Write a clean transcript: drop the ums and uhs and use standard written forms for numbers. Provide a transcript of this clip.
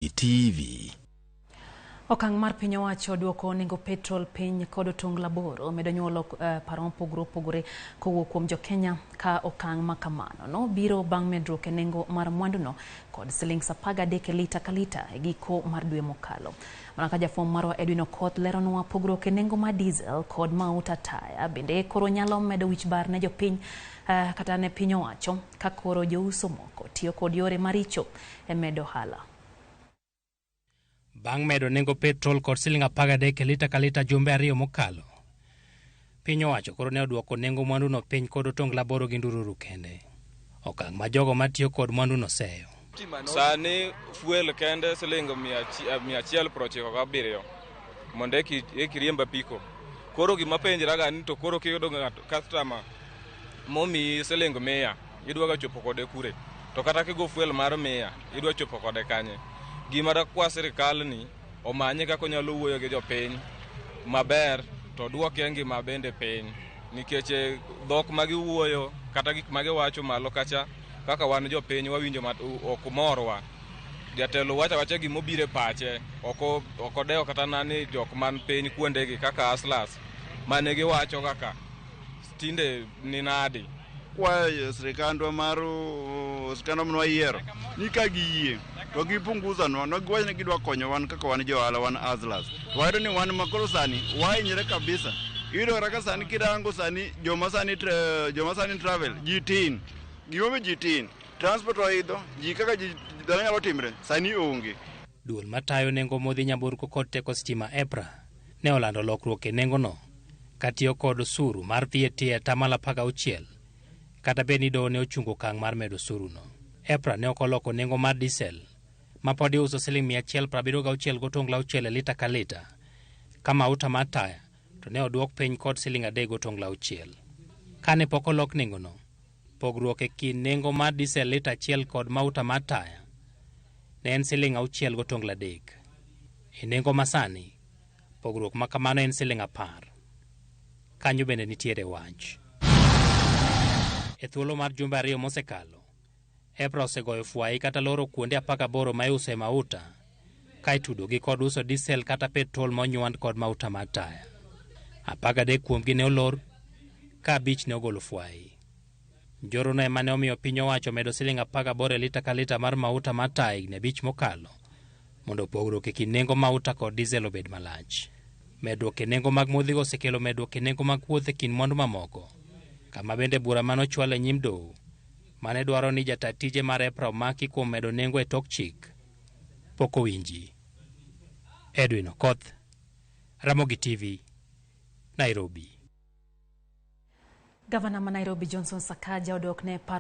TV. Okang' mar piny owacho duoko nengo petrol piny kod otonglo 8 medo nyuolo paro mopogore opogore kowuok kuom jokenya ka okang' ma kamano no biro bang' medruok e nengo mar mwanduno kod siling 13 e lita ka lita e giko mar dwe mokalo. Mana ka jafwambo marwa Edwin Okoth leronwa pogruok e nengo mar diesel kod mauta taya bende koro nyalo medo wich bar ne jopiny kata ne piny owacho ka koro jouso moko tiyo kod yore maricho e medo ohala. Bang' medo nengo petrol kod siling 13 e lita ka lita jumbe 2 mokalo, piny owacho koro ne oduoko nengo mwanduno piny kod otonglo 8 gi ndururu kende. Okang' ma jogo matiyo kod mwanduno seyo. Sani fuel kende siling 197 mondo ekiriemb apiko. Koro gima penjraga ni to koro kiyudo ng'ato customer momiyi siling 100 idwa chopo kode kure? To kata kigo fuel mar 100 idwa chopo kode kanye? Gima dakwa sirikal ni omanye kaka onyalo wuoyo gi jopiny maber to duoke ngima bende piny, nikech dhok magiwuoyo kata gik magiwacho malo kacha kaka wan jopiny wawinjo ok morwa. Jatelo wacho awacha gimobiro e pache, ok odewo kata nani jok man piny kuondegi kaka hustlers mane giwacho kaka tinde ni nadi. Kwayo sirikandwa mar sirikandwa mane wayiero ni ka giyie to gipunguza nwa, no giwacho ni gidwa konyo wan kaka wan jo ohala, wan hustlers. To wayudo ni wan makoro sani wahinyre kabisa. Iyudo kata ka sani kirango sani joma sani travel ji tin, gimomiyo ji tin, transport oidho, ji kaka ji dhano nyalo timre sani onge. Duol matayo nengo modhi nyamburko kod teko stima EPRA ne olando lokruok e nengono katiyo kod osuru mar VAT e 16% kata bed ni doho ne ochungo okang' mar medo osuruno. EPRA ne ok oloko nengo mar diesel ma pod iuso siling 176.6 e lita ka lita, ka mauta mar taya to ne oduok piny kod siling 3.6. Kane pok olok nengono, pogruok e kind nengo mar diesel lita 1 kod mauta mar taya ne en siling 6.3. E nengo masani, pogruok ma kamano en siling 10. Kanyo bende nitiere wach. E thuolo mar jumbe 2 mosekalo, EPRA osegoyo fwai kata loro kuonde 18 ma iuso e mauta, ka itudogi kod uso diesel kata petrol monywand kod mauta mar taya. 13 kuomgi ne olor, ka 5 ne ogolo fwai. Njorono ema ne omiyo piny owacho medo siling 18 e lita ka lita mar mauta mar taya higni 5 mokalo, mondo pogruok e kind nengo mauta kod diesel obed malach. Medruok e nengo mag modhigo osekelo medruok e nengo mag wuoth e kind mwandu mamoko, kama bende bura manochwal e nyim doho mane dwaro ni jata tije mar EPRA omaki kuom medo nengo e tok chik pok owinji. Edwin Okoth, Ramogi TV, Nairobi. Gavana ma Nairobi Johnson Sakaja odok ne